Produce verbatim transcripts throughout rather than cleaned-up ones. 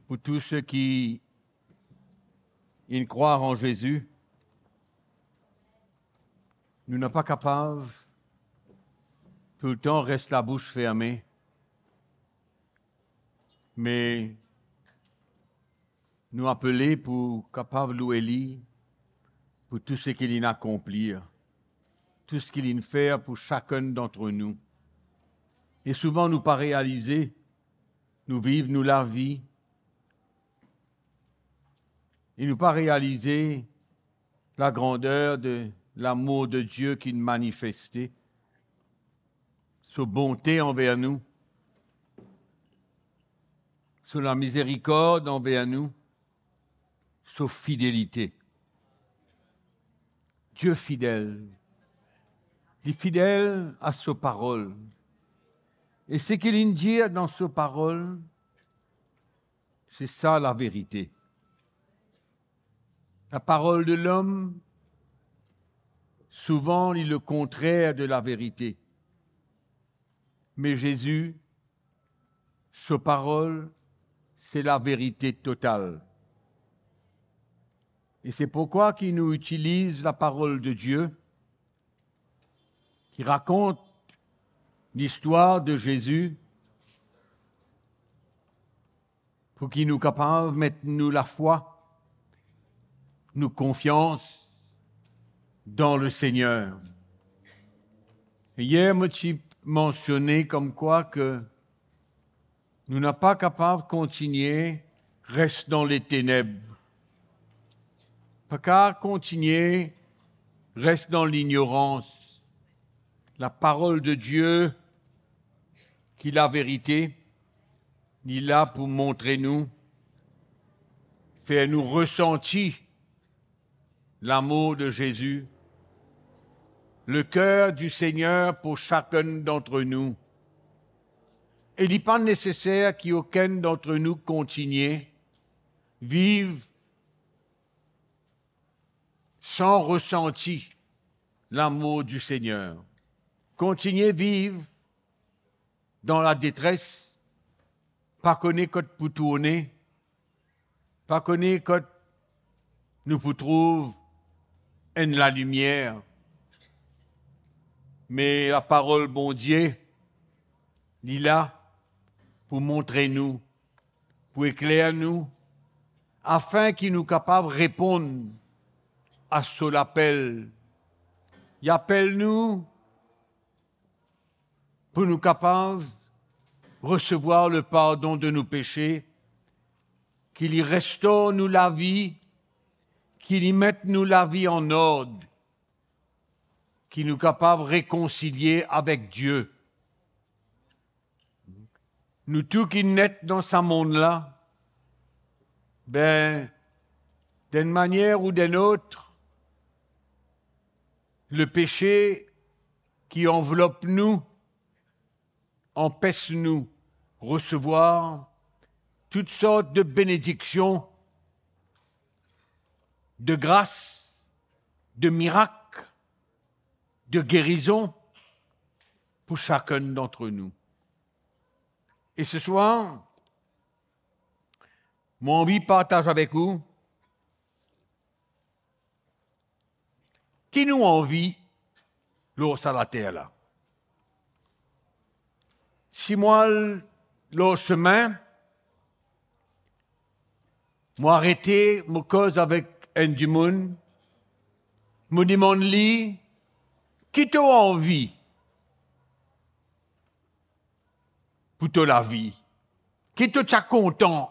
Pou tou seki inn krwar an Zezi, nou napa kapav toultan res labous ferme, me nou apele pou kapav loue li pou tou seki linn akonplir, tou seki linn fer pou sakenn dantre nou. E souvan nou pa realize, nou viv nou lavi e nou pa realize lagrander de lamour de Dieu ki manifeste, so bonte anver nou, so lamizerikord anver nou, so fidelite. Dieu fidel. Li fidel a so parol. E seki linn dir dan so parol, se sa laverite. Laparol de lom, souvan, li lekontrer de laverite. Me Zezi, so parol, se laverite total. E se pourkwa ki nou itiliz laparol de Dieu, ki rakont listwar de Zezi, pou ki nou kapav met nou lafwa, nou konfians dan Lesegner. Yer, mo ti mansione komkwa ke nou napa kapav kontigne res dan leteneb. Pa kapav kontigne res dan lignorans. Laparol de Dieu, ki laverite, li la pou montre nou, fer nou resanti lamour de Zezi, leker di Segner pou sakenn dantre nou. E li pa neseser ki okenn dantre nou kontigne viv san resanti lamour di Segner. Kontigne viv dan ladetres, pa kone kot pou tourne, pa kone kot nou pou trouv enn lalimier. Me laparol Bondie, li la pou montre nou, pou ekler nou, afin ki nou kapav reponn a so lapel. Li apel nou pou nou kapav resevwar lepardon de nou pese, ki li restor nou lavi, ki li met nou lavi an ord, ki nou kapav rekonsilie avek Die. Nou tou ki net dan sa mond la, be, d'enn manier ou d'enn ot, lepese ki anvlop nou anpes nou resevwar tout sort de benediksion, de gras, de mirak, de gerizon pou sakenn dantre nou. E seswar, mo anvi partaz avek ou ki nou anvi lor sa later la. Si mo al lor semin, mo arete, mo koz avek enn dimoun, mo demann li, ki to anvi pou to lavi? Ki to ti a kontan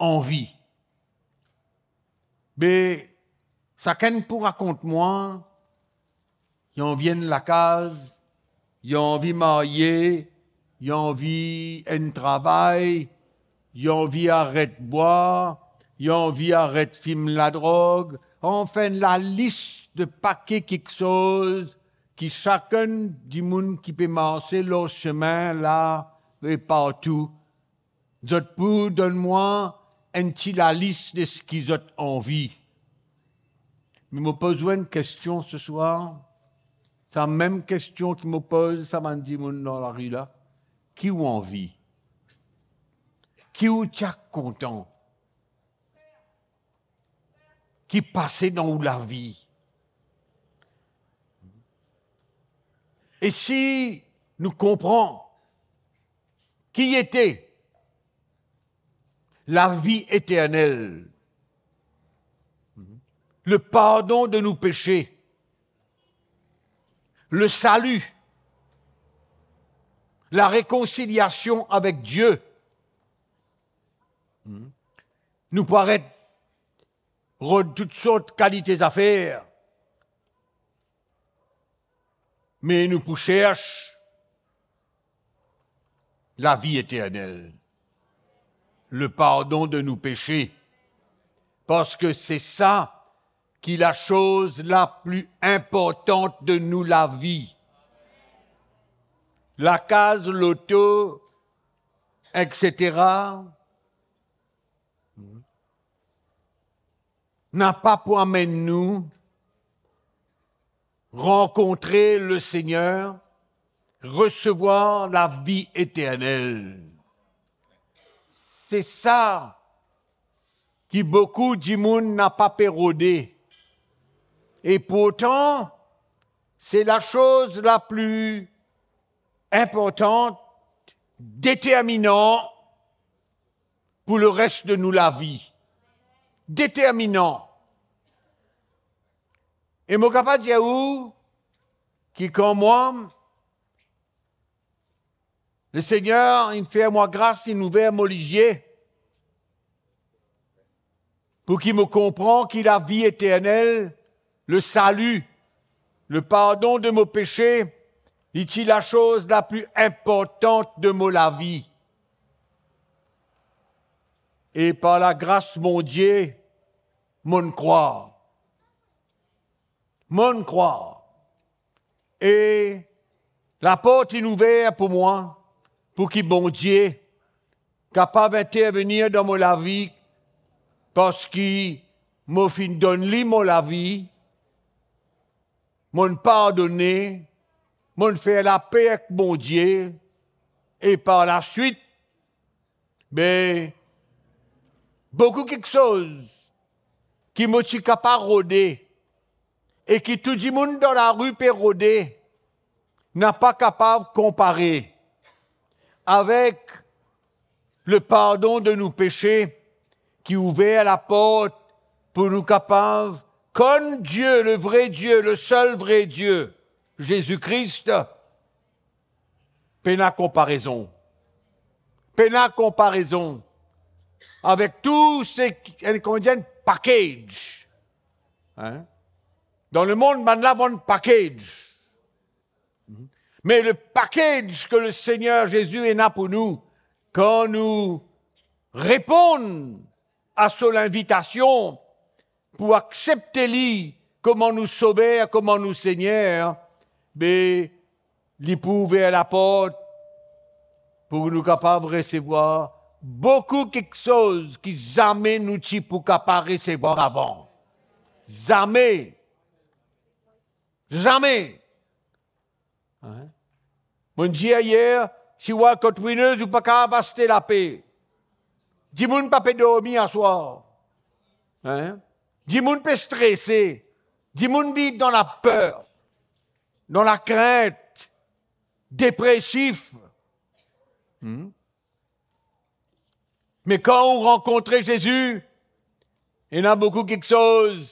anvi? Be, sakenn pou rakont mwa, li anvi enn lakaz, li anvi marye, li anvi enn travay, li anvi aret bwar, li anvi aret fim ladrog, anfin, lalis de pake kiksoz ki sakenn dimoun ki pe marse lor semin la e partou, zot pou donn mwa enn ti lalis de seki zot anvi. Me mo poz ou enn kestion seswar, sa mem kestion ki mo poz sa bann dimoun dan lari la, ki ou anvi? ki ou ti a kontan ki pase dan ou lavi. E si nou konpran ki ete lavi eternel, le pardon de nou pese, le sali, la rekonsiliasion avek Die, nou pou aret rod tou sort kalite zafer, me nou pou sers lavi eternel, le pardon de nou pese, parski se sa ki lasoz la pli inportan de nou lavi. Lakaz, loto, et cetera, napa pou amenn nou rankontre Lesegner, resevwar lavi eternel. Se sa ki boukou dimoun napa pe rode. E pourtan, se lasoz la pli inportan, determinan pou leres de nou lavi. Determinan. E mo kapav dir ou ki kan mwa, Lesegner inn fer mwa gras, inn ouver mo lizie, pou ki mo konpran ki lavi eternel, le sali, le pardon de mo pese, li ti lasoz la pli inportan de mo lavi. E par lagras Bondie, mo'nn krwar. Mo'nn krwar. E laport inn ouver pou mwa, pou ki Bondie kapav intervenir dan mo lavi, parski mo finn donn li mo lavi, mo'nn pardone, mo'nn fer lape ek Bondie, e par laswit, be, boukou kiksoz ki mo ti kapav rode, e ki tou dimoun dan lari pe rode, napa kapav konpare avek le pardon de nou pese ki ouver laport pou nou kapav konn Die, le vre Die, le sel vre Die, Zezi Kris. Pena konparezon. Pena konparezon avek tou seki, enn, kouma dir, enn package. Hein? Dan lemond, bannla vann package. Me le package ke Lesegner Zezi ena pou nou, kan nou reponn a so linvitasion pou aksepte li kouma nou Sover, kouma nou Segner, be, li pou ouver laport pou nou kapav resevwar boukou kiksoz ki zame nou ti pou kapav resevwar avan. Zame. Zame. Hein? Mo'nn dir yer, si ou al kot Winners, ou pa kapav aste lape. Dimoun pa pe dormi aswar. Hein? Dimoun pe strese. Dimoun viv dan laper, dan lakrint, depresif. Hmm? Me kan ou rankontre Zezi, ena boukou kiksoz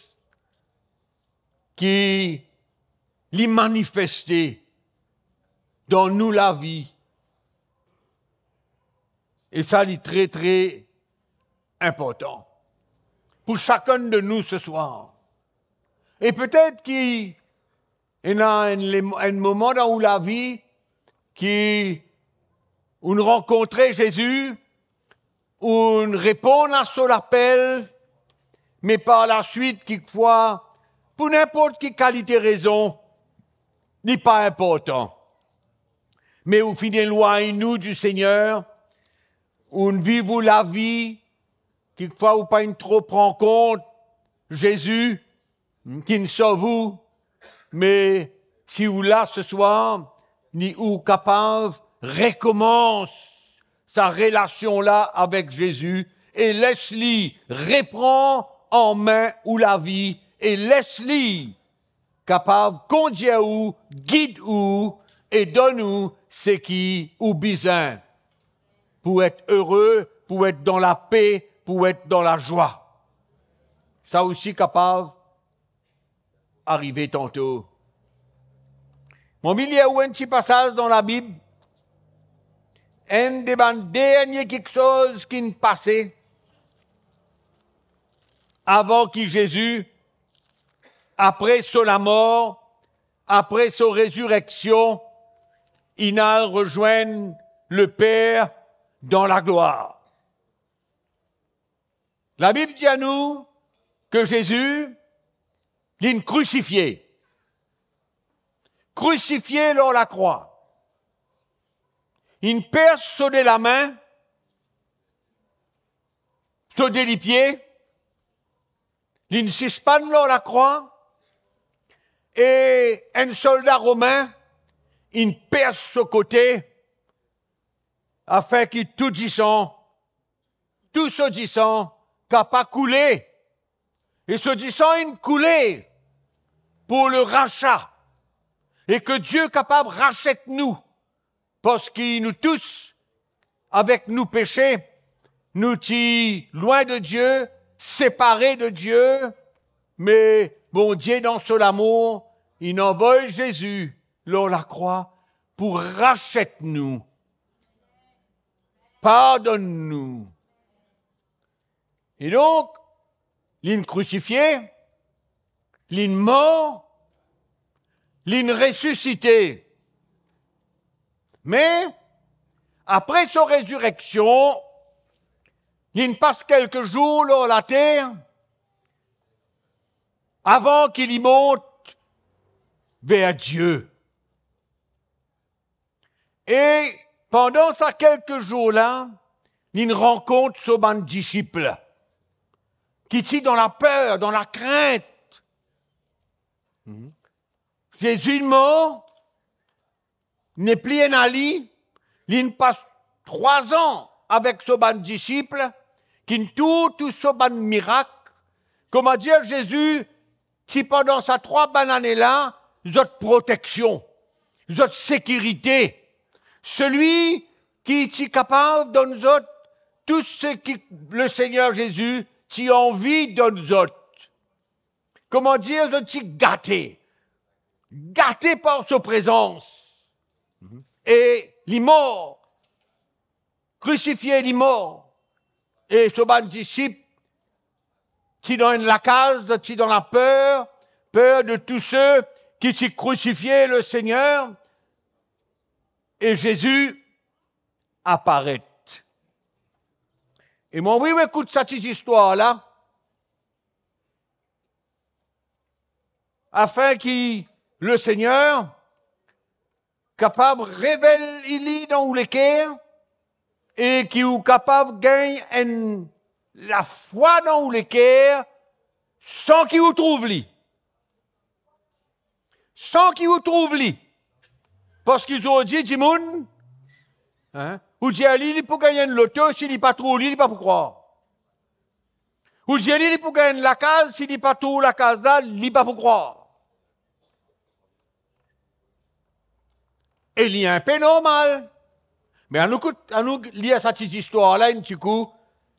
ki li manifeste dan nou lavi. E sa, li tre, tre inportan pou sakenn de nou seswar. E petet ki ena enn le-, enn moman dan ou lavi ki ou'nn rankontre Zezi, ou'nn reponn a so lapel, me par laswit, kikfwa, pou ninport ki kalite rezon, li pa inportan. Me ou finn elwagn ou di Segner, ou'nn viv ou lavi, kikfwa ou pa'nn tro pran kont Zezi, ki'nn sov ou, me si ou la seswar, ni ou kapav rekomans sa relasion la avek Zezi e les li repran an me ou lavi e les li kapav kondir ou, gid ou e donn ou seki ou bizin pou et ere, pou et dan lape, pou et dan lazwa. Sa osi kapav arive tanto. Mo anvi lir ou enn ti pasaz dan Labib, enn de bann dernie kiksoz ki'nn pase avan ki Zezi, apre so lamor, apre so rezireksion, inn al rezwenn Leper dan laglwar. Labib dir nou ki Zezi, li'nn krisifie. Krisifie lor lakrwa. Inn pers so de lame, so de lipie, li'nn sispann lor lakrwa, e enn solda romin inn pers so kote, afin ki tou disan, tou so disan kapav koule. E so disan inn koule pou le rasa. E ki Dieu kapav raset nou, parski nou tous, avek nou pese, nou ti lwin de Dieu, separe de Dieu, me Bondie dan so lamour, inn anvoy Zezi lor lakrwa pou raset nou, pardonn nou. E donk, li'nn krisifie, li'nn mor, li'nn resisite. Me, apre so rezireksion, li'nn pas kelke zour lor later, avan ki li mont ver Dieu. E pandan sa kelke zour la, li'nn rankont so bann disip, ki ti dan laper, dan lakrint. Zezi inn mor, nepli ena li, li'nn pas trwa zan avek so bann disip, ki'nn tour tou so bann mirak. Kouma dir, Zezi ti pandan sa trwa bann ane la, zot proteksion, zot sekirite. Selwi ki ti kapav donn zot tou seki Lesegner Zezi ti anvi donn zot. Kouma dir, zot ti gate. Gate par so prezans. E li mor. Krisifie, li mor. E so bann disip ti dan enn lakaz, ti dan laper, per de tou se ki ti krisifie Lesegner. E Zezi aparet. E mo anvi ou ekout sa ti zistwar la, afin ki Lesegner kapav revel li dan ou leker e ki ou kapav gagn enn lafwa dan ou leker san ki ou trouv li. San ki ou trouv li. Parski zordi dimoun, hein, ou dir li, li pou gagn enn loto, si li pa trouv li, li pa pou krwar. Ou dir li, li pou gagn enn lakaz, si li pa trouv lakaz la, li pa pou krwar. E li inpe normal. Me anou kout, anou lir sa ti zistwar la enn ti kou,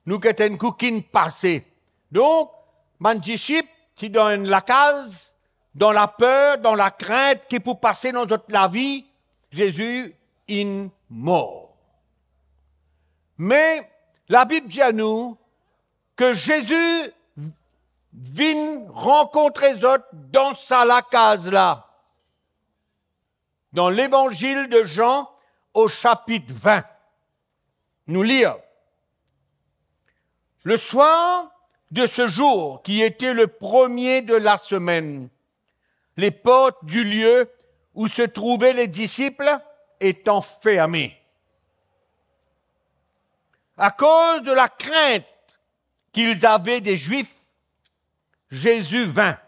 nou get enn kou ki'nn pase. Donk, bann disip ti dan enn lakaz, dan laper, dan lakrint ki pou pase dan zot lavi, Zezi inn mor. Me Labib dir nou ki Zezi vinn rankontre zot dan sa lakaz la. Dans l'Évangile de Jean, au chapitre vingt, nous lire : Le soir de ce jour, qui était le premier de la semaine, les portes du lieu où se trouvaient les disciples étant fermées, à cause de la crainte qu'ils avaient des Juifs, Jésus vint,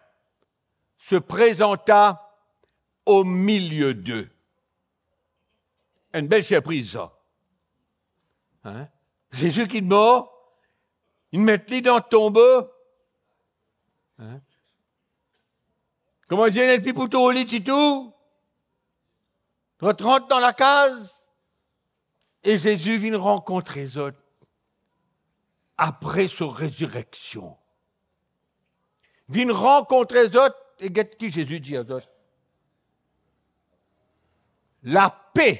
se présenta au milieu d'eux. Enn bel sirpriz sa. Hein? Zezi ki mor, inn met li dan tonbo. Hein? Kouma dir, nepli pou tour li ditou. Zot rant dan lakaz, e Zezi vinn rankontre zot apre so rezireksion. Vinn rankontre zot, e get ki Zezi dir zot: "Lape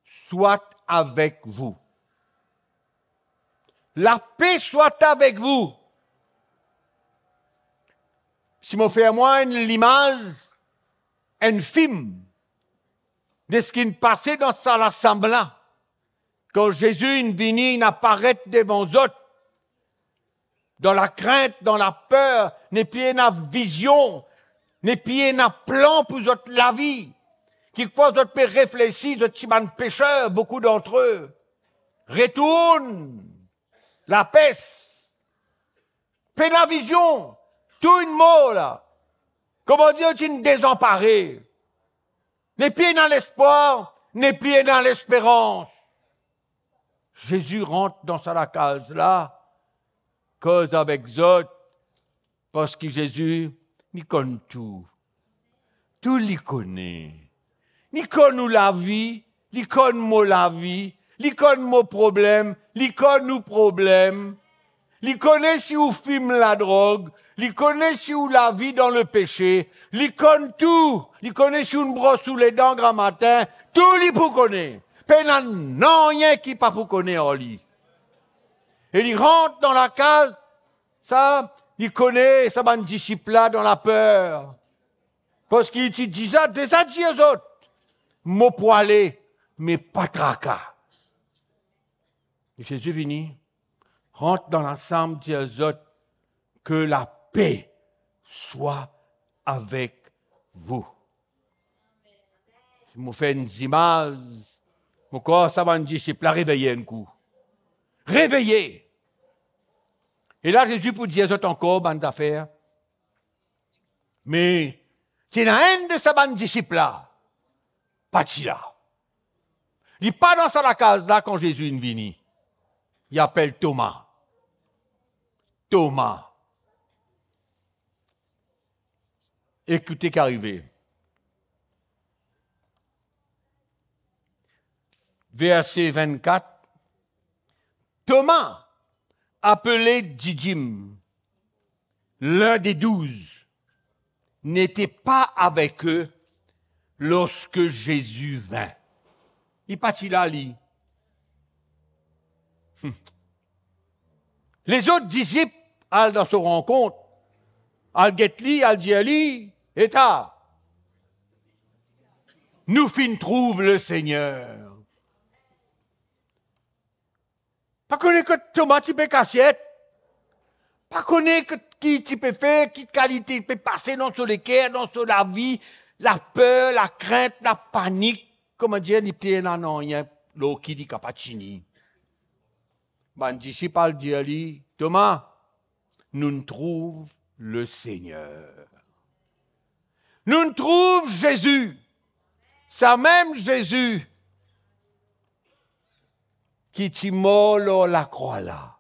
soit avec vous. Lape soit avec vous." Si mo fer mwa enn limaz, enn fim de seki inn pase dan sa lasam la, kan Zezi inn vini, inn aparet devan zot, dan lakrint, dan laper, nepli ena vizion, nepli ena plan pou zot lavi. Kikfwa zot pe reflesi, zot ti bann peser, boukou dantre. Retourn, lapes, pena vizion, tou inn mor la. Kouma dir, ti inn dezanpare. Nepli ena lespwar, nepli ena lesperans. Zezi rant dan sa lakaz la, koz avek zot, parski Zezi, li konn tou. Tou li kone. Li konn ou lavi, li konn mo lavi, li konn mo problem, li konn ou problem. Li kone si ou fim ladrog, li kone si ou lavi dan lepese, li konn tou, li kone si ou bros ou ledan gramatin, tou li pou kone. Pena nanye ki pa pou kone ar li. E li rant dan lakaz, sa, li kone sa bann disip la dan laper. Parski li ti deza, deza dir zot, "Mo pou ale, me pa traka." E Zezi vini, rant dan lasam, dir zot, "Que la paix soit avec vous." Si mo fer enn zimaz, mo krwar sa bann disip la reveye enn kou. Reveye! E la, Zezi pou dir zot ankor bann zafer. Me ti ena enn de sa bann disip la, pa ti la. Li pa dan sa lakaz la kan Zezi inn vini. Li apel Toma. Toma. Ekoute ki arive. Verse vennkat. Thomas, appelé Didyme, l'un des douze, n'était pas avec eux lorsque Jésus vint. Li pa ti la, li. Hmm. Lezot disip al dan so rankont, al get li, al dir li, "Eta, nou finn trouv Lesegner." Pa kone kot Toma ti pe kasiet. Pa kone kot ki ti pe fer, ki kalite pe pase dan so leker, dan so lavi, laper, lakrint, lapanik. Kouma dir, li pena nanye lor ki li kapav tini. Bann disip al dir li, "Toma, nou'nn trouv Lesegner. Nou'nn trouv Zezi. Samem Zezi ki ti mor lor lakrwa la.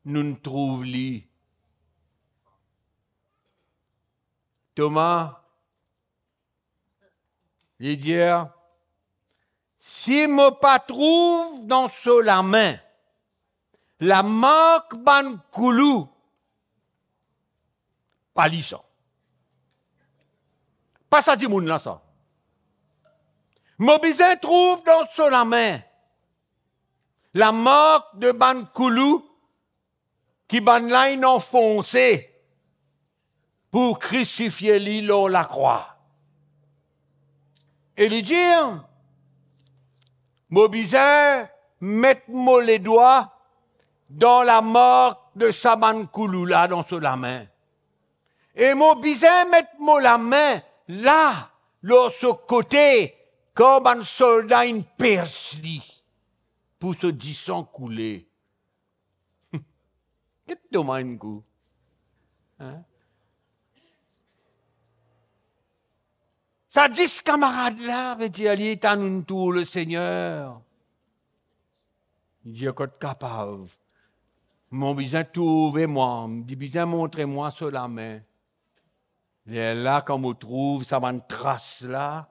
Nou'nn trouv li." Toma, li dir, "Si mo pa trouv dan so lame lamark bann koulou," pa li sa. Pa sa dimoun la sa. "Mo bizin trouv dan so lame lamark de bann koulou ki bann la inn anfonse pou krisifie li lor lakrwa." E li dir, "Mo bizin met mo ledwa dan lamark de sa bann koulou la dan so lame. E mo bizin met mo lame la, lor so kote, kan bann solda inn pers li pou so disan koule." Get Toma enn kou. Hein? Sa dis kamarad la pe dir li, "Eta, nou'nn trouv Lesegner." Li dir, kot kapav, mo bizin trouve mwa, li bizin montre mwa so lame. Lerla kan mo trouv sa bann tras la,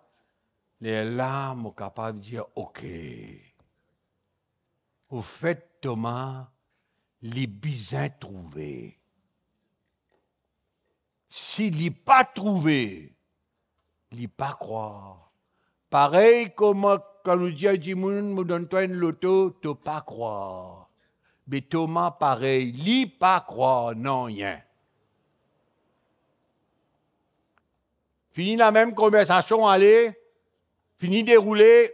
lerla mo kapav dir, oke. Anfet, Toma, li bizin trouve. Si li pa trouve, li pa krwar. Parey kouma kan nou dir dimoun, mo donn twa enn loto, to pa krwar. Be Toma parey, li pa krwar nanye. Fini lamem konversasion, ale, fini deroule,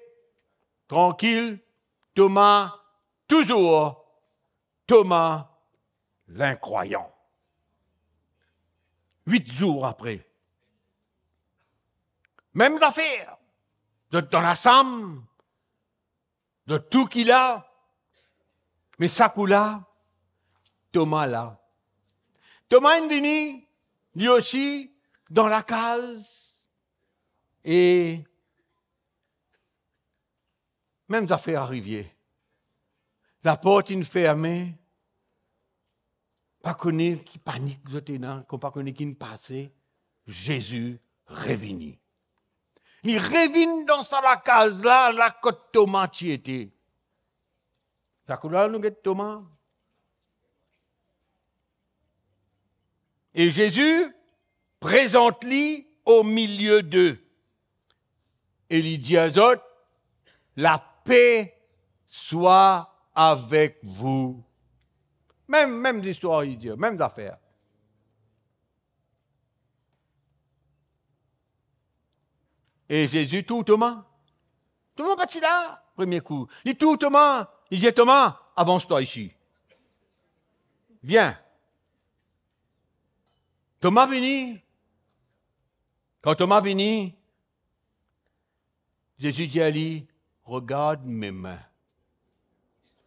trankil, Toma, touzour Toma, linkrwayan. Wit zour apre, mem zafer. Zot dan lasam, zot tou ki la, me sa kou la, Toma la. Toma inn vini, li osi, dan lakaz, e mem zafer arive. Laport inn ferme. Pa kone ki panik zot ena, kan pa kone ki'nn pase, Zezi revini. Li revinn dan sa lakaz la, la kot Toma ti ete. Sa kou la nou get Toma. E Zezi prezant li omilie de, e li dir zot, "Lape swa avek vou." Mem, mem zistwar, li dir, mem zafer. E Zezi trouv Toma. Toma pa ti la, premie kou. Li trouv Toma, li dir, "Toma, avans twa isi. Vinn." Toma vini. Kan Toma vini, Zezi dir li, "Regard mes mains.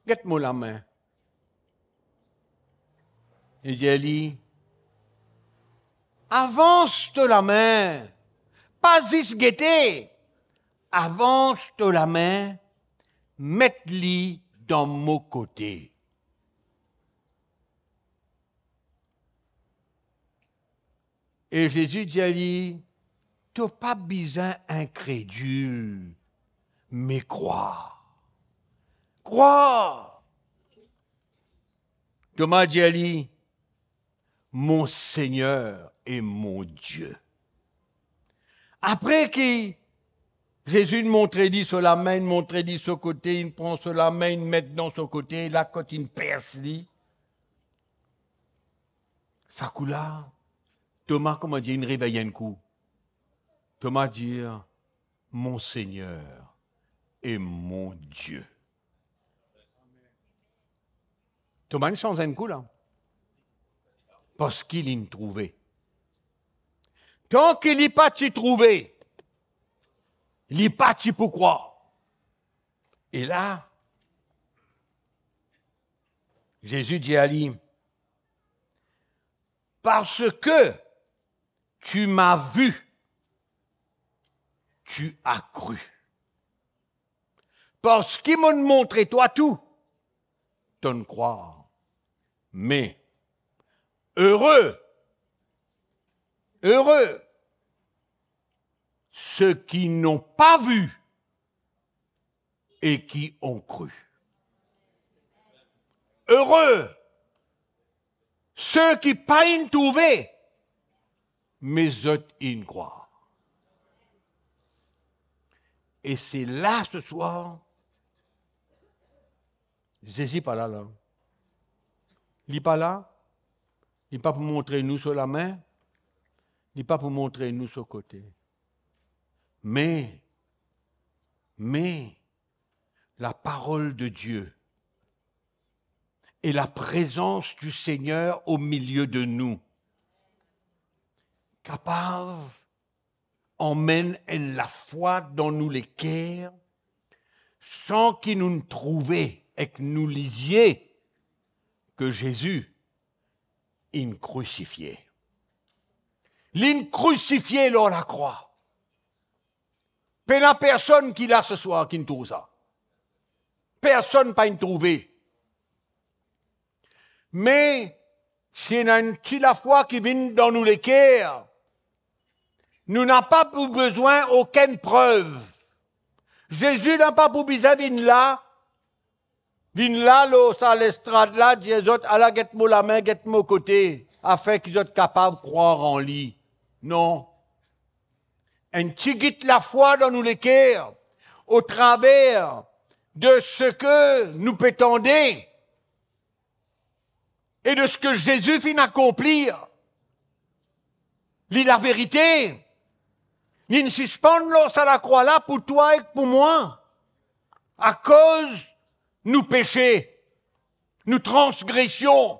Get mo lame." Li dir li, "Avans to lame, pa zis gete, avans to lame, met li dan mo kote." E Zezi dir li, "To pa bizin inkredil, me krwar. Krwar." Toma dir li, "Mon Seigneur et mon Dieu." Apre ki Zezi inn montre li so lame, inn montre li so kote, inn pran so lame, inn met dan so kote, la kot inn pers li, sa kou la, Toma, kouma dir, inn revey enn kou. Toma dir, "Mon Seigneur et mon Dieu." Toma inn sanz enn kou la. Parski li'nn trouve. Tanki li pa ti trouve, li pa ti pou krwar. E la, Zezi dir a li, "Parce que tu m'as vu, tu as cru." Parski mo'nn montre twa tou, to'nn krwar. Me ere, ere ceux qui n'ont pas vu et qui ont cru. Ere seki pa inn trouve, me zot inn krwar. E se la, se swar, Zezi pa la la. Li pa la, li pa pou montre nou so lame, li pa pou montre nou so kote. Me, me, la parole de Dieu et la présence du Seigneur au milieu de nous kapav anmenn enn lafwa dan nou leker, san ki nou trouve ek nou lizie ke Zezi inn krisifie. Li'nn krisifie lor lakrwa. Pena personn ki la se swar ki'nn trouv sa. personn pa inn trouve. Me si ena enn ti lafwa ki vinn dan nou leker, nou napa pou bizin okenn prev. Zezi napa pou bizin vinn la, vinn la lor sa lestrad la, dir zot, "Ala, get mo lame, get mo kote," afin ki zot kapav krwar an li. Non. Enn tigit lafwa dan nou leker, otraver de seki nou pe tande e de seki Zezi finn akonplir. Li laverite. Li inn sispann lor sa lakrwa la pou twa ek pou mwa, akoz nou pese, nou transgresion.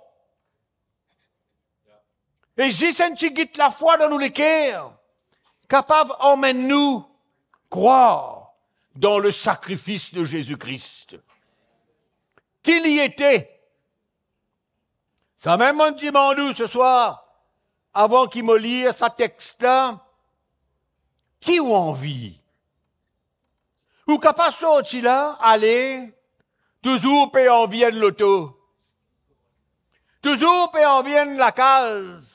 E zis enn tigit lafwa dan nou leker kapav amenn nou krwar dan le sakrifis de Zezi Kris. Ki li ete? Samem mo dimann ou seswar, avan ki mo lir sa text la, ki ou anvi? Ou kapav sorti la, ale, touzour pe anvi enn loto. Touzour pe anvi enn lakaz.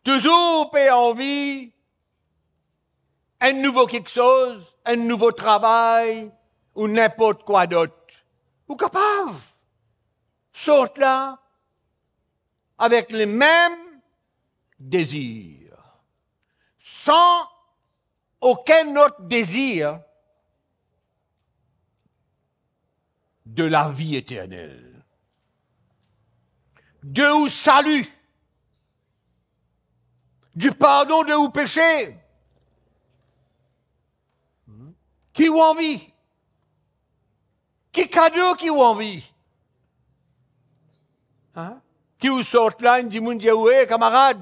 Touzour pe anvi enn nouvo kiksoz, enn nouvo travay ou ninport kwa dot. Ou kapav sort la avek lemem dezir, san okenn lot dezir de lavi eternel, de ou sali, du pardon de ou pese. Ki ou anvi? Ki kado ki ou anvi? Hein? Ki ou sort la, enn dimoun dir ou, "E, kamarad,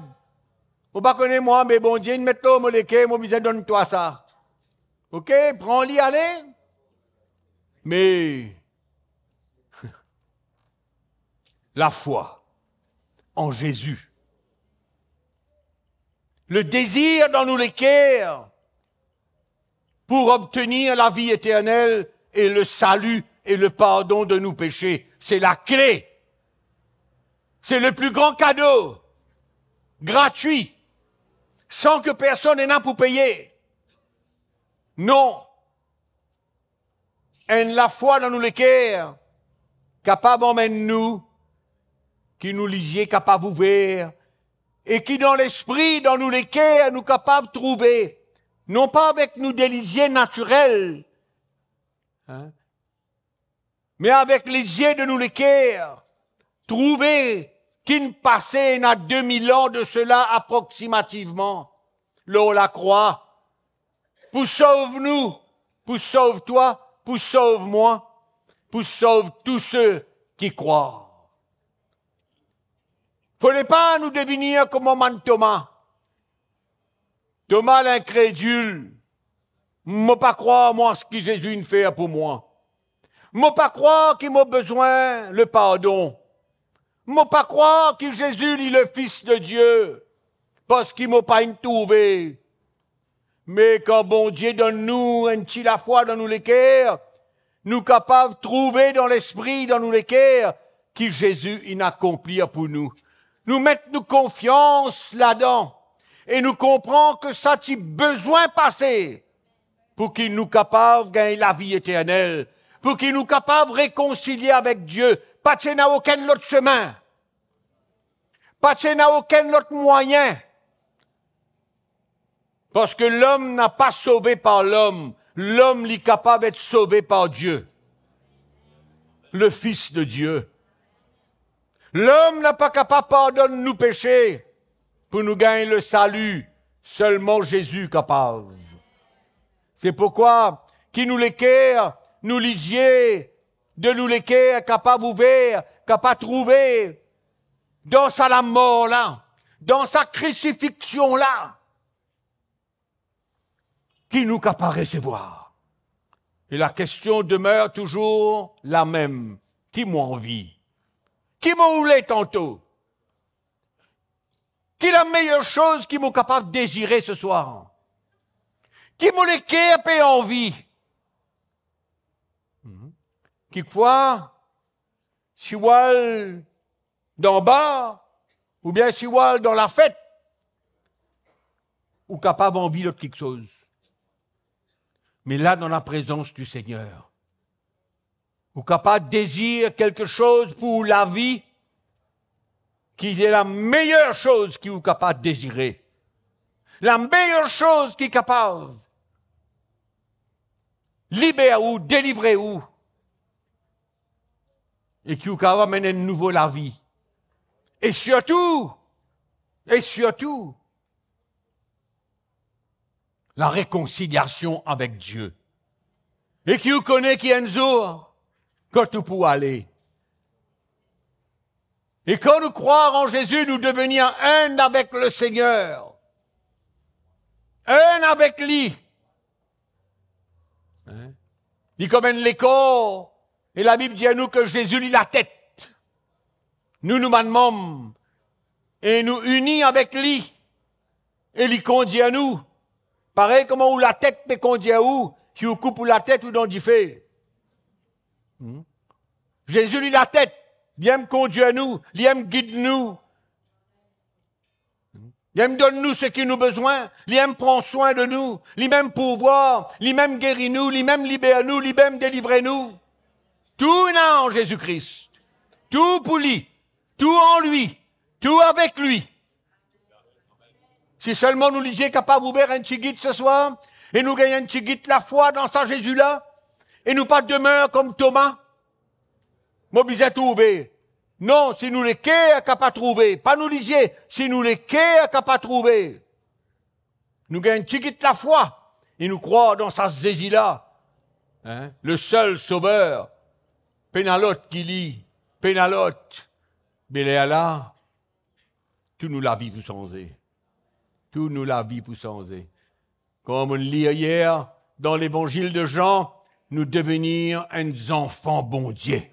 mo pa kone mwa, me Bondie inn met lor mo leker, mo bizin donn twa sa." Oke, pran li, ale. Me lafwa an Zezi, le dezir dan nou leker pou obtenir lavi eternel e le sali e le pardon de nou pese, se lakle. Se le pli gran kado, gratwi, san ki personn ena pou peye. Non. Enn lafwa dan nou leker kapav amenn nou, ki nou lizie kapav ouver, e ki dan lespri, dan nou leker, nou kapav trouve, non pa avek nou de lizie natirel, hein, me avek lizie de nou leker, trouve ki'nn pase ena de mil an de sela aproksimativman, lor lakrwa, pou sov nou, pou sov twa, pou sov mwa, pou sov tou se ki krwar. Fode pa nou devenir kouma bann Toma. Toma linkredil, mo pa krwar mwa seki Zezi inn fer pou mwa. Mo pa krwar ki mo bizin le pardon. Mo pa krwar ki Zezi li le Fis de Die, parski mo pa inn trouve. Me kan Bondie donn nou enn ti lafwa dan nou leker, nou kapav trouve dan lespri, dan nou leker, ki Zezi inn akonplir pou nou. Nou met nou konfians ladan e nou konpran ki sa ti bizin pase pou ki nou kapav gagn lavi eternel, pou ki nou kapav rekonsilie avek Die. Pa ti ena okenn lot sime. Pa ti ena okenn lot mwayin. Parski lom napa sove par lom, lom li kapav et sove par Die, le Fis de Die. Lom napa kapav pardonn nou pese pou nou gagn le sali, selman Zezi kapav. Se pourkwa ki nou leker, nou lizie de nou leker kapav ouver, kapav trouve dan sa lamor la, dan sa krisifixyon la, ki nou kapav resevwar. E lakestion demer touzour lamem, ki mo anvi? Ki mo oule tanto? Ki lameyer soz ki mo kapav dezire seswar? Ki mo leker pe anvi? Mhm. Kikfwa, si ou al dan bar, oubien si ou al dan lafet, ou kapav anvi lot kiksoz. Me la, dan laprezans di Segner, ou kapav dezir kiksoz pou ou lavi, ki se lameyer soz ki ou kapav dezire. Lameyer soz ki kapav liber ou, delivre ou, e ki ou kapav amenn enn nouvo lavi. E sirtou, e sirtou, larekonsiliasion avek Die. E ki ou kone ki enn zour, kot ou pou ale. E kan nou krwar an Zezi, nou devenir enn avek Lesegner. Enn avek li. Hein? Li kouma enn lekor, e Labib dir nou ki Zezi li latet. Nou, nou bann manm, e nou ini avek li, e li kondir nou. Parey kouma ou latet pe kondir ou, si ou koup ou latet, ou dan dife. Hmm? Zezi li latet, li enn kondir nou, li enn gid nou. Li enn donn nou seki nou bizin, li enn pran swin de nou, li mem pouvwar, li mem geri nou, li mem liber nou, li mem delivre nou. Tou ena an Zezi Kris. Tou pou li, tou an li, tou avek li. Si selman nou lizie kapav ouver enn tigit seswar, e nou gagn enn tigit lafwa dan sa Zezi la, e nou pa demer kouma Toma, mo bizin trouve. Non, si nou leker kapav trouve, pa nou lizie, si nou leker kapav trouve. Nou gagn tigit lafwa, e nou krwar dan sa Zezi la, hein, le sel Sover. Pena lot ki li, pena lot. Me lerla, tou nou lavi pou sanze. Tou nou lavi pou sanze. Kouma nou lir yer dan Levanzil de Zan, nou devenir enn zanfan Bondie.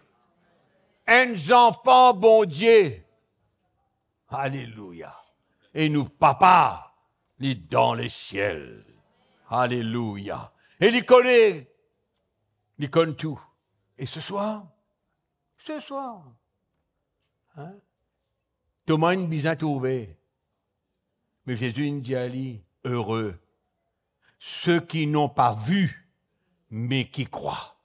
Enn zanfan Bondie. Alelouya. E nou Papa, li dan lesiel. Alelouya. E li kone, li konn tou. E seswar, seswar, hein? Toma inn bizin trouve. Me Zezi inn dir li, "Ere ceux qui n'ont pas vu, mais qui croient."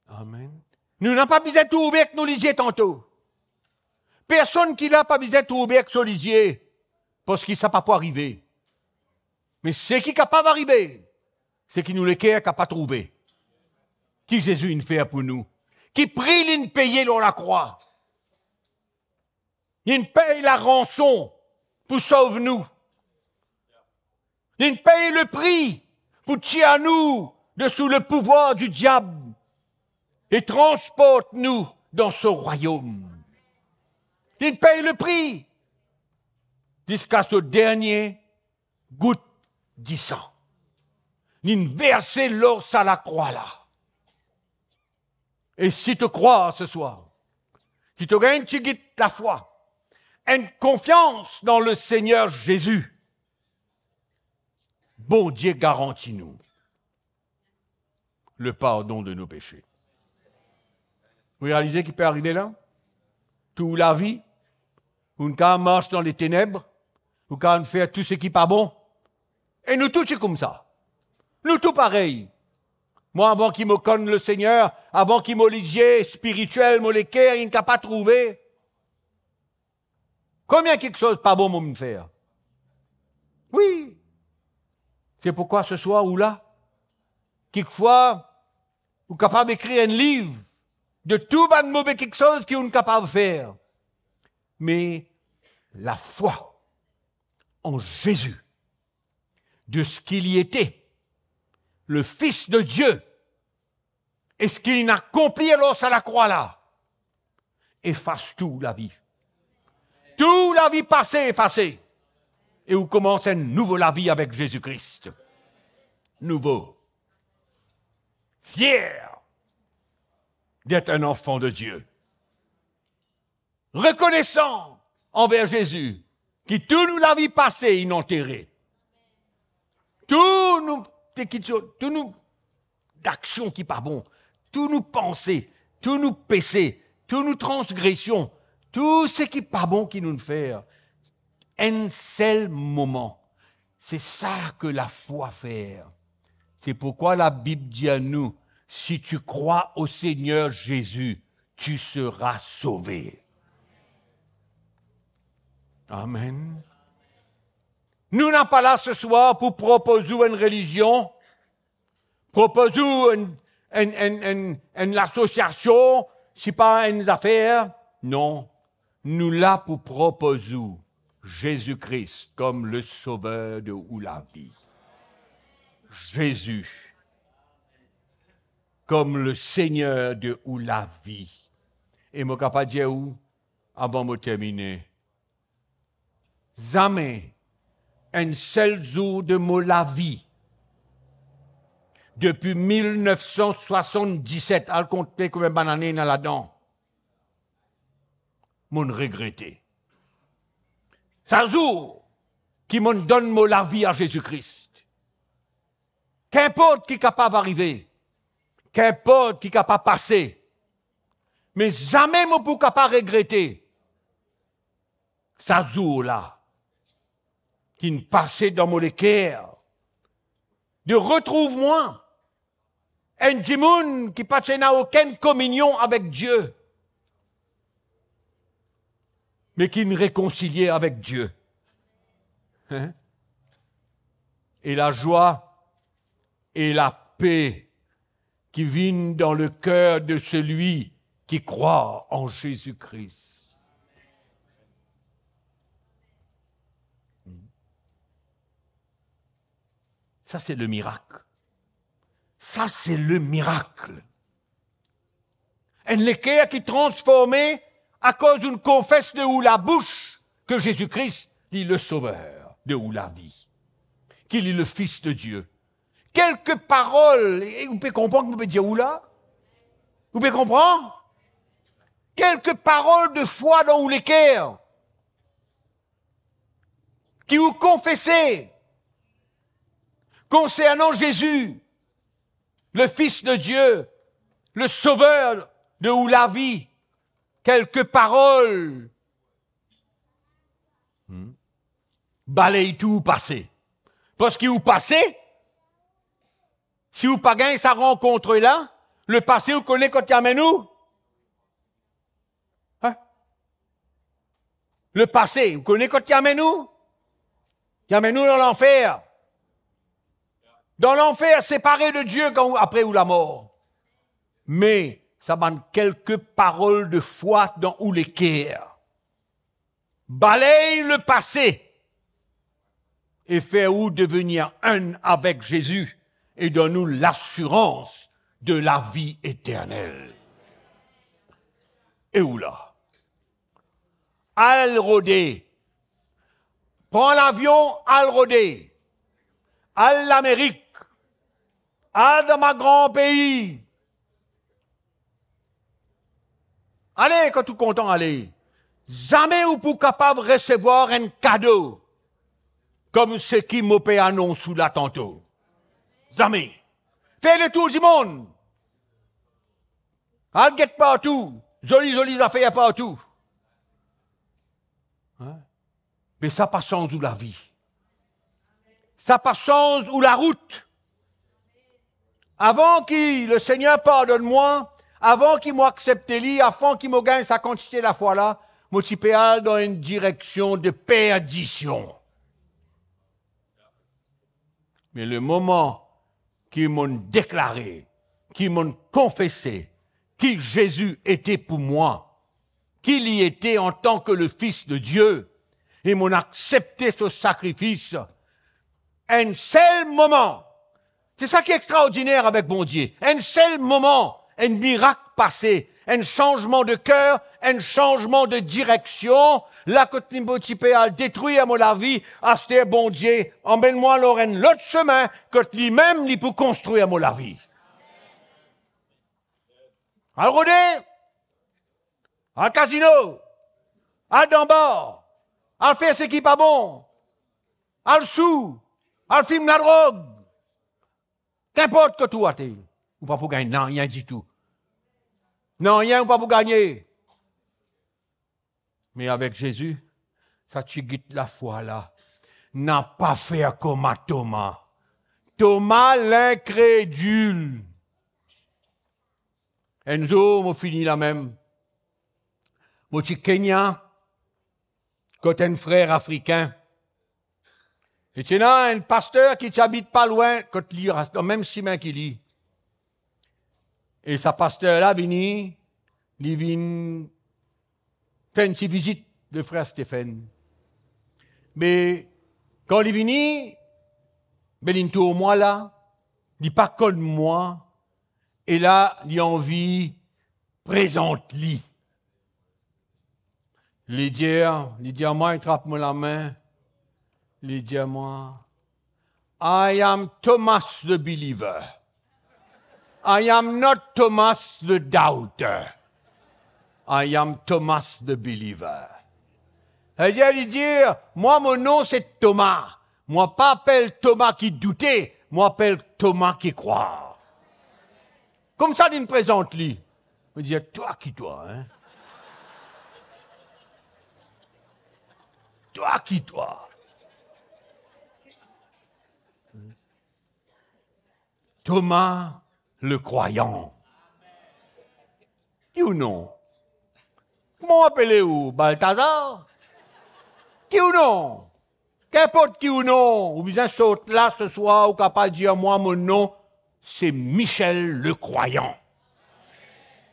Amen. Nou napa bizin trouve ek nou lizie tanto. Personn ki la pa bizin trouve ek so lizie, parski sa pa pou arive. Me seki kapav arive, seki nou leker kapav trouve ki Zezi inn fer pou nou, ki pri li'nn peye lor lakrwa. Li'nn pey laranson pou sov nou. Li'nn pey lepri pou tir nou de sou lepouvwar di diab e transport nou dan so rwayom. Li'nn pey lepri ziska so dernie gout disan. Li'nn verse lor sa lakrwa la. E si to krwar seswar, si to gagn tigit lafwa, enn konfians dan Lesegner Zezi, Bondie garanti nou lepardon de nou pese. Ou realize ki pe arive la? Tou lavi, ou kapav mars dan leteneb, ou kapav fer tou seki pa bon. E nou tou ti koumsa. Nou tou parey. Mwa, avan ki mo konn Lesegner, avan ki mo lizie spiritiel, mo leker inn kapav trouve, konbien kiksoz pa bon mo'nn fer? Wi. Se poukwa seswar ou la. Kikfwa, ou kapav ekrir enn liv de tou bann move kiksoz ki ou'nn kapav fer. Me lafwa an Zezi, de ce qu'il était, le Fils de Dieu, e seki li'nn akonpli lor sa lakrwa la, efas tou lavi. Tou lavi pase efase. E ou koumans enn nouvo lavi avek Zezi Kris. Nouvo. Fier d'être un enfant de Dieu. Rekonesan anver Zezi, ki tou nou lavi pase inn antere. Tou nou, te ki tou, tou nou aksion ki pa bon, tou nou panse, tou nou pese, tou nou transgresion, tou seki pa bon ki nou fer, enn sel moman. Se sa ke lafwa fer. Se pourkwa Labib dir nou, "Si tu crois au Seigneur Jésus, tu seras sauvé." Amen. Nou napa la seswar pou propoz ou enn relizion, propoz ou enn, enn, enn, enn, enn lasosiasion, sipa enn zafer. Non. Nou la pou propoz ou Zezi Kris kom le Sover de ou lavi. Zezi kom le Segner de ou lavi. E mo kapav dir ou, avan mo termine, zame enn sel zour de mo lavi, depi mil nef san swasann-diset, al konte konbien bann ane ena ladan, mo'nn regrete. Sa zour ki mo'nn donn mo lavi a Zezi Kris, kinport ki kapav arive, kinport ki kapav pase, me zame mo pou kapav regrete sa zour la ki'nn pase dan mo leker, de retrouv mwa enn dimoun ki pa ti ena okenn kominion avek Die, me ki'nn rekonsilie avek Die. Hein? E lazwa e lape ki vinn dan leker de selwi ki krwar an Zezi Kris. Sa se le mirak. Sa se le mirak. Enn leker ki transforme akoz ou'nn konfes de ou labous ke Zezi Kris, li le Sover de ou lavi, ki li le Fis de Die. Kelke parol, e, e ou pe konpran ki mo pe dir ou la? Ou pe konpran? Kelke parol de fwa dan ou leker ki ou konfese konsernan Zezi, le Fis de Die, le Sover de ou lavi, kelke parol, hmm, baley tou ou pase. Parski ou pase, si ou pa gagn sa rankont la, le pase, ou kone kot li amenn ou? Hein? Le pase, ou kone kot li amenn ou? Li amenn ou dan lanfer. Dan lanfer, separe de Die kan ou, apre ou lamor. Me sa bann kelke parol de fwa dan ou leker, baley le pase e fer ou devenir enn avek Zezi e donn ou lasirans de lavi eternel. E ou la, al rode, pran lavion, al rode, al Lamerik, al dan bann gran pei, ale kot ou kontan ale. Zame ou pou kapav resevwar enn kado kom seki mo pe anons ou la tanto. Zame. Fer letour dimonn. Al get partou. Zoli, zoli zafer partou. Hein? Me sa pa sanz ou lavi. Sa pa sanz ou larout. Avan ki Lesegner pardonn mwa, avan ki mo aksepte li, avan ki mo gagn sa kantite lafwa la, mo ti pe al dan enn direksion de perdision. Me lemoman ki mo'nn deklare, ki mo'nn konfese ki Zezi ete pou mwa, ki li ete antan ke le Fis de Die, e mo'nn aksepte so sakrifis, enn sel moman, se sa ki extraordiner avek Bondie, enn sel moman, enn mirak pase, enn sanzman de ker, enn sanzman de direksion. La kot li mo ti pe al detrir mo lavi, aster Bondie amenn mwa lor enn lot semin kot limem li pou konstrir mo lavi. Al rode, al kazino, al dan bar, al fer seki pa bon, al sou, al fim ladrog, kinport kot ou ale. ou pa pou gagn nanye ditou. Nanye ou pa pou gagne. Me avek Zezi, sa tigit lafwa la, napa fer koma Toma. Toma linkredil. Enn zour, mo fini la mem. Mo ti Kenya, kot enn frer afrikin. E ti ena enn paster ki ti abit pa lwin kot li, dan mem simin ki li. E sa paster la vini, li vinn fer enn ti vizit de frer Stephen. Me kan li vini, be linn tour mwa la, li pa konn mwa, e la, li anvi prezant li. Li dir, li dir mwa, li trap mo lame, li dir mwa, "I am Thomas the believer. I am not Thomas the doubter. I am Thomas the believer." Savedir, li dir, "Mwa, mo nom se Toma. Mwa pa apel Toma ki doute, mwa apel Toma ki krwar." Koumsa linn prezant li. Mo dir, "Twa ki twa, hein? Twa ki twa?" Thomas le croyant. Ki ou nom? Kouma ou apele ou, Baltazar? Ki ou nom? Kinport ki ou nom, ou bizin sort la seswar, ou kapav dir mwa, "Mo nom se Michel le croyant.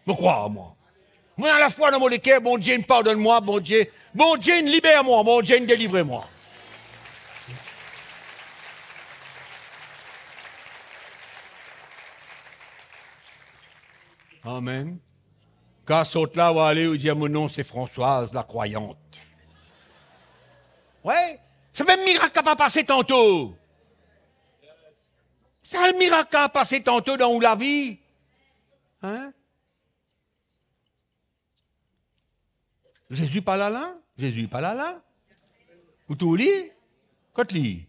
Mo krwar mwa. Mo ena lafwa dan mo leker, Bondie inn pardonn mwa, Bondie, Bondie inn liber mwa, Bondie inn delivre mwa." Amen. Kan sort la, ou ale, ou dir, "Mo nom se Françoise la croyante." Wi, sa mem mirak kapav pase tanto. Sa mirak kapav pase tanto dan ou lavi. Hein? Zezi pa la la? Zezi pa la la? Ou trouv li? Kot li?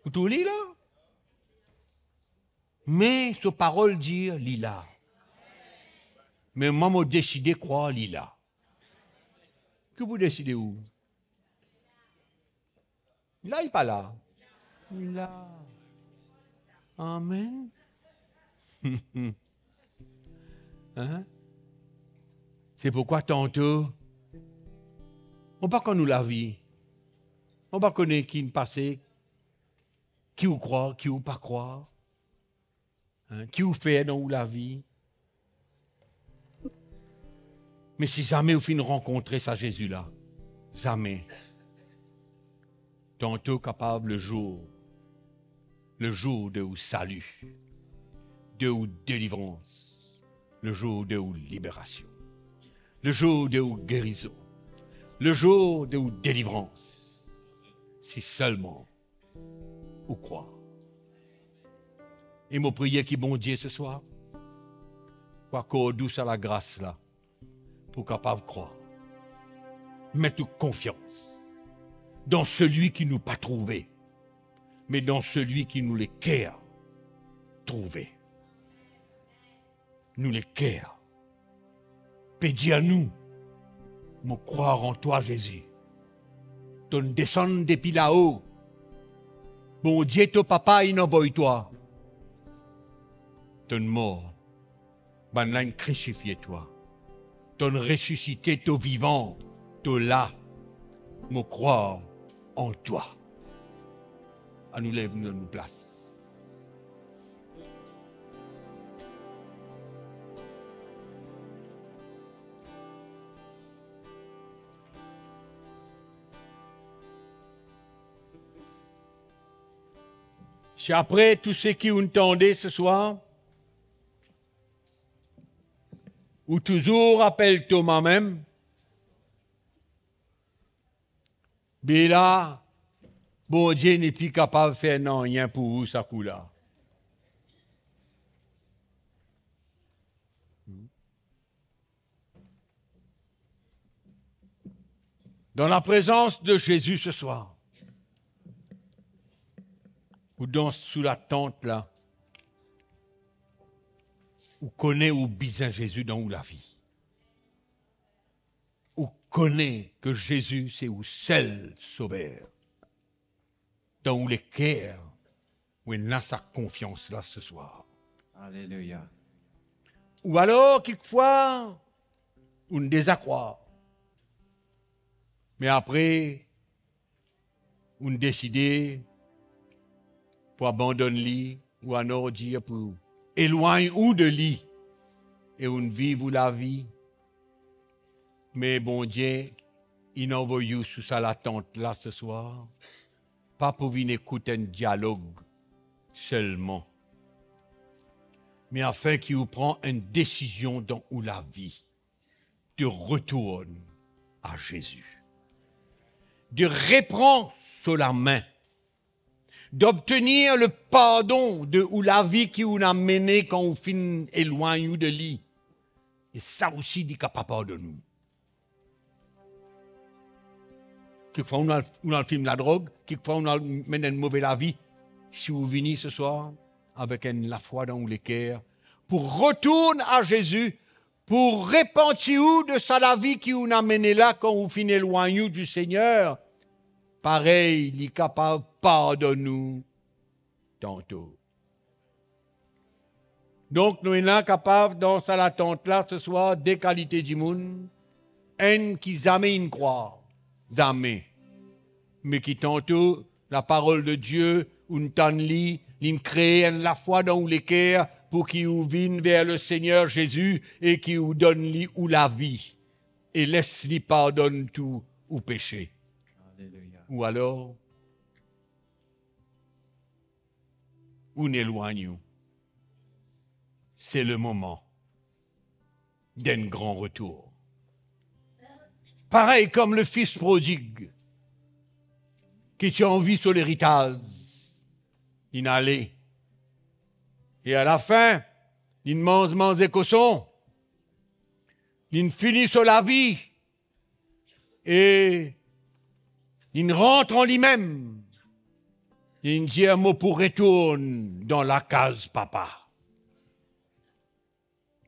Ou trouv li la? Me so parol dir li la. Me mwa, mo deside krwar li la. Ki pou deside ou? Li la, li pa la? Li la. Amen. Hein? Se pourkwa tanto, mo pa konn ou lavi. Mo pa kone ki inn pase, ki ou krwar, ki ou pa krwar. Hein, ki ou fer dan ou lavi. Me si zame ou finn rankontre sa Zezi la, zame, tanto kapav lezour, lezour de ou sali, de ou delivrans, lezour de ou liberasion, lezour de ou gerizon, lezour de ou delivrans, si selman ou krwar. E mo priye ki Bondie seswar pou akord ou sa lagras la, pou kapav krwar. Met ou konfians dan selwi ki nou pa trouve, me dan selwi ki nou leker trouve. Nou leker pe dir nou, "Mo krwar an twa, Zezi. Tonn desann depi lao. Bondie to Papa inn avoy twa. Tonn mor, bannla inn krisifie twa. Tonn resisite, to vivan, to la. Mo krwar an twa." Anou lev nou dan nou plas. Si apre tou seki ou'nn tande seswar, ou touzour apel Toma mem, be la, Bondie nepli kapav fer nanye pou ou sa kou la. Dan laprezans de Zezi seswar, ou dan sou latant la, Ou kone ou bizin Zezi dan ou lavi. Ou kone ke Zezi se ou sel Sover. Dan ou leker, ou ena sa konfians la seswar. Aleluya. Ou alor, kikfwa, ou deza krwar. Me apre, ou deside pou abandonn li, ou anor dir pou elwagn ou de li, e ou viv ou lavi. Me Bondie inn anvoy ou sou sa latant la seswar, pa pou vinn ekout enn dialog selman, me afin ki ou pran enn desizion dan ou lavi de retourn a Zezi, de repran so lame, d'obtenir le pardon de ou lavi ki ou inn amene kan ou finn elwagn ou de li. E sa osi, li kapav pardonn ou. Kikfwa ou inn al, ou inn al fim ladrog, kikfwa ou inn al mennen enn move lavi. Si ou vini seswar avek enn lafwa dan ou leker, pou retourn a Zezi, pou repanti ou de sa lavi ki ou inn amene la kan ou finn elwagn ou di Segner, parey li kapav pardonn ou tanto. Donk, nou ena kapav dan sa latant la seswar de kalite dimoun, enn ki zame inn krwar, zame, me ki tanto laparol de Die, ou tann li, li'nn kree enn lafwa dan ou leker pou ki ou vinn ver Lesegner Zezi e ki ou donn li ou lavi e les li pardonn tou ou pese. Aleluya. Ou alor, ou elwagn ou. Se le moman d'enn gran retour. Parey kom le fis prodig ki ti anvi so leritaz, li'nn ale. E alafin, li'nn manz manze koson, li'nn fini so lavi, e li'nn rant an limem, li'nn dir, "Mo pou retourn dan lakaz papa."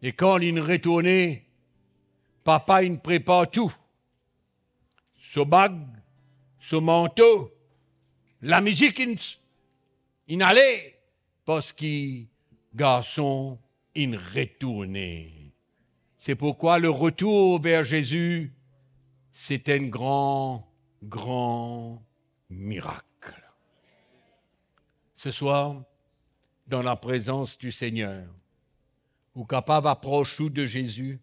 E kan li'nn retourne, papa inn prepar tou. So bag, so manto, lamizik inn, inn ale, parski garson inn retourne. Se pourkwa le retour ver Zezi, se enn gran, gran mirak. Seswar, dan laprezans di Segner, ou kapav apros ou de Zezi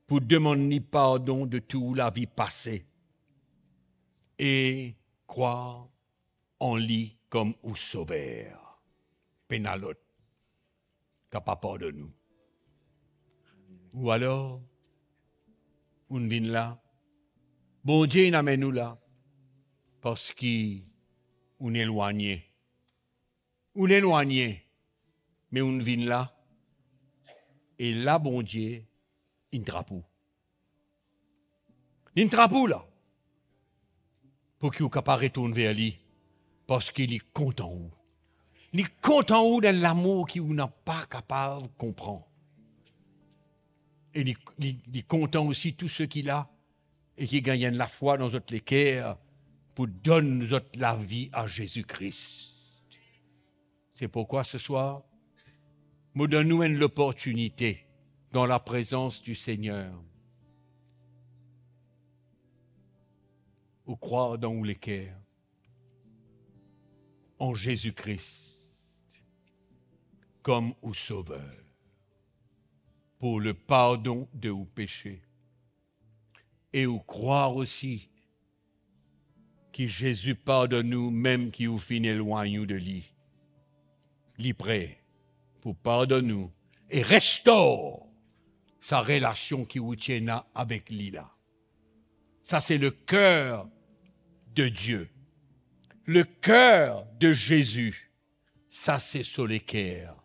pou demann li pardon de tou ou lavi pase e krwar an li kom ou Sover. Pena lot kapav pardonn ou. Ou alor, ou vinn la, Bondie inn amenn ou la, parski ou elwagne. Ou elwagne, me ou vinn la, e la Bondie inn trap ou. Li'nn trap ou la, pou ki ou kapav retourn ver li, parski li kontan ou. Li kontan ou dan lamour ki ou napa kapav konpran. E li, li, li kontan osi tou seki la e ki gagn enn lafwa dan zot leker pou donn zot lavi a Zezi Kris. Se pourkwa seswar, mo donn nou enn loportinite dan laprezans di Segner. Ou krwar dan ou leker an Zezi Kris kom ou Sover, pou le pardon de ou pese. E ou krwar osi ki Zezi pardonn ou mem ki ou finn elwagn ou de li. Li pre pou pardonn ou e restor sa relasion ki ou ti ena avek li la. Sa se le ker de Die. Le ker de Zezi, sa se so leker